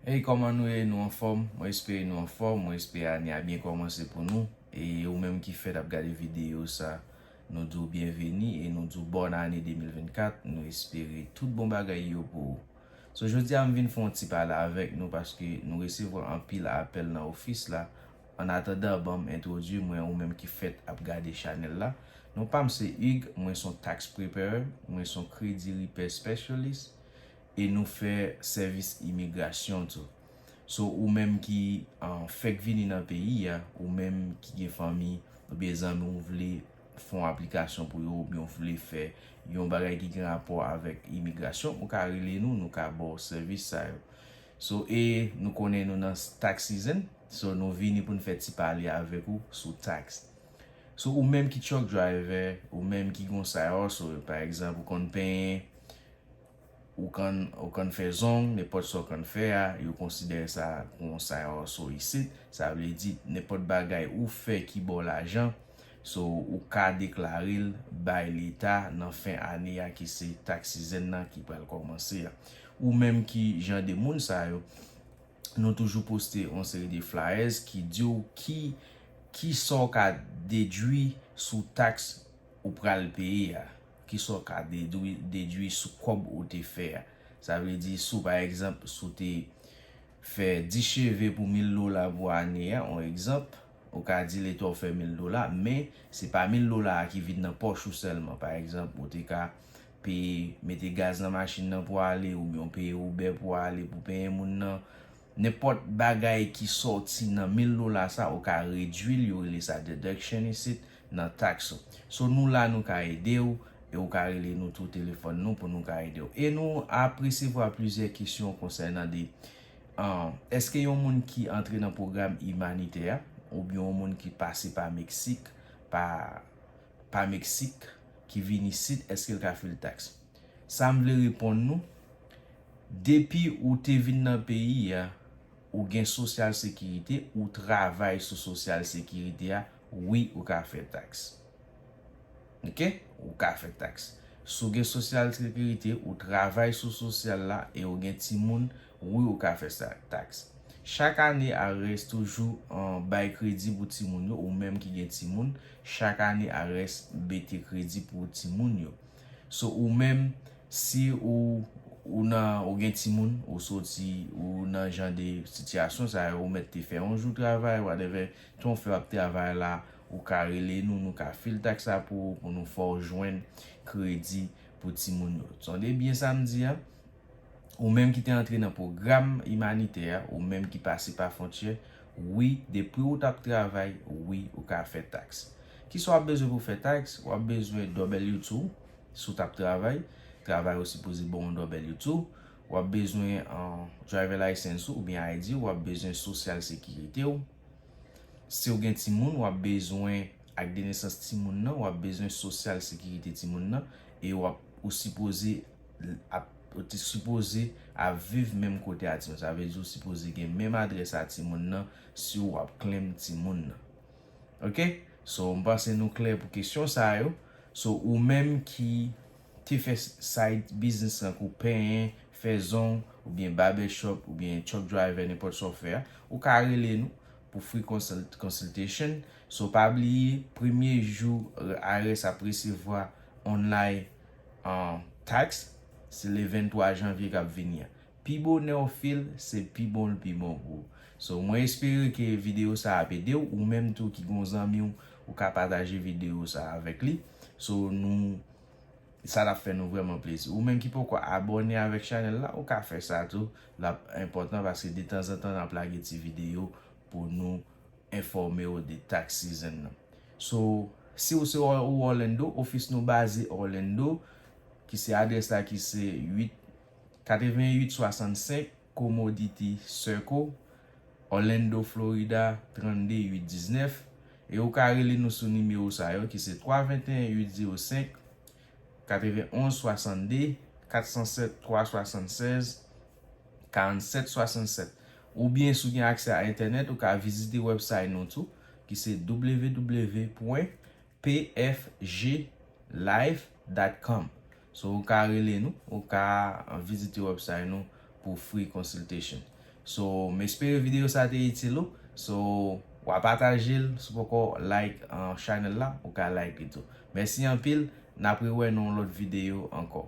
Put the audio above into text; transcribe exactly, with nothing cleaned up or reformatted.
Hey, kòman nou ye? Nou anfòm? Mwen espere nou anfòm. Mwen espere ane a byen kòmanse pou nou. E ou menm ki fèt ap gade videyo sa, nou di w byenveni e nou di w bòn ane de mil vennkat. Nou espere tout bon bagay yo pou ou. So, jodi a m vin fè yon ti pale avèk nou paske nou resevwa anpil apèl nan ofis la. Annatandan, ban m entwodui mwen, ou menm ki fèt ap gade chanèl la. Non pa m se Hugues, mwen se yon tax preparer, mwen se yon credit repair specialist, e nou fè sèvis imigrasyon tou. So, ou menm ki, ah, fèk vini nan peyi a, ou menm ki gen fanmi oubyen zanmi ou vle fè yon aplikasyon pou yo, oubyen ou vle fè yon bagay ki gen rapò avèk imigrasyon, ou ka rele nou, nou ka ba w sèvis sa yo. So, e nou konnen nou nan tax season, so nou vini pou n fè ti pale avèk ou sou tax. So, ou menm ki truck driver, ou menm ki gon side hustle, pa egzanp, ou konn penyen, ou konn, ou konn fè zong, nenpòt sa w konn fè a, yo konsidere sa kon yon side hustle isit. Sa vle di, nenpòt bagay ou fè ki ba w lajan, so, ou ka deklare l bay leta nan fen ane a ki se tax season nan ki pral kòmanse a. Ou menm ki jan de moun sa yo, nou toujou poste yon seri de flyers ki di w ki, ki sa w ka dedui sou tax ou pral peye a, ki sa w ka dedui, dedui sou kòb ou te fè a. Sa vle di, si w, pa egzanp, si w te fè dis cheve pou mil dola pou ane a, yon egzanp, ou ka di leta w fè mil dola, men se pa mil dola a ki vin nan pòch ou sèlman. Pa egzanp, ou te ka peye, mete gaz nan machin nan pou ale, oubyen w peye Uber pou ale, pou peye moun nan. Nenpòt bagay ki sòti nan mil dola sa, ou ka redui l, yo rele sa deduction isit, nan tax ou. So, nou la, nou ka ede w, e ou ka rele nou tou telefòn nou pou nou ka ede w. E nou ap resevwa plizyè kesyon konsènan de, ah, èske yon moun ki antre nan pwogram imanitè a, oubyen yon moun ki pase pa Meksik, pa, pa Meksik, ki vin isit, èske l ka file tax? Sa m vle reponn nou, depi ou te vin nan peyi a, ou gen sosyal sekirite, ou travay sou sosyal sekirite a, wi, ou ka fè tax. Oke? Ou ka fè tax. Si w gen sosyal sekirite, ou travay sou sosyal la e ou gen timoun, wi, ou ka fè sa, tax. Chak ane, I R S toujou, ah, bay kredi pou timoun yo, ou menm ki gen timoun, chak ane, I R S mete kredi pou timoun yo. So, ou menm, si ou, ou nan, ou gen timoun, ou soti, ou nan jan de sitiyasyon sa yo, ou mèt te fè yon jou travay, whatever, tan w fè w ap travay la, ou ka rele nou, nou ka file tax la pou ou, pou nou fè w jwenn kredi pou timoun yo. Tande byen sa m di a, ou menm ki te antre nan pwogram imanitè a, ou menm ki pase pa fwontyè, wi, depi ou t ap travay, wi, ou ka fè tax. Kisa w ap bezwen pou fè tax? W ap bezwen W two, si w t ap travay, travay ou sipoze ba w yon W two. W ap bezwen, ah, driver license ou oubyen I D, w ap bezwen sosyal sekirite w. Si w gen timoun, w ap bezwen ak de nesans timoun nan, w ap bezwen sosyal sekirite timoun nan, e w ap, ou sipoze ap, ou te sipoze ap viv menm kote a timoun. Sa vle di ou sipoze gen menm adrès a timoun nan si w ap claim timoun nan. Oke? So, m panse nou klè pou kesyon sa yo. So, ou menm ki te fè side business tankou penyen, fè zong, oubyen barbershop, oubyen truck driver, nenpòt sa w fè a, ou ka rele nou pou free consult-, consultation. So, pa bliye, premye jou I R S ap resevwa online, ah, tax, se le venntwa janvye k ap vini a. Pi bonè w fè l, se pi bon l pi bon pou ou. So, mwen espere ke videyo sa ap ede w, ou menm tou ki gon zanmi w, ou ka pataje videyo sa avèk li. So, nou, sa t ap fè nou vrèman plezi. Ou menm ki poko abòne avèk chanèl la, ou ka fè sa tou. L ap enpòtan paske detanzantan n ap lage ti videyo pou nou enfòme w de tax season nan. So, si w se Or-, ou Orlando, ofis nou baze Orlando, ki se adrès la ki se uit, katrevenn uit swasannsenk Commodity Circle, Orlando, Florida, trannde uit diznèf. E ou ka rele nou sou nimewo sa yo, ki se twa venteyen uit zewo senk, katrevenn onz swasannde, kat san sèt twa swasannsèz, karannsèt swasannsèt. Oubyen, si w gen aksè a entènèt, ou ka vizite website nou tou, ki se w w w pwen p f g life dot com. So, ou ka rele nou, ou ka vizite website nou pou free consultation. So, m espere videyo sa te itil ou. So, w a pataje l, si w poko like uh, channel la, ou ka like li tou. Mèsi anpil, n ap rewè nan yon lòt videyo ankò.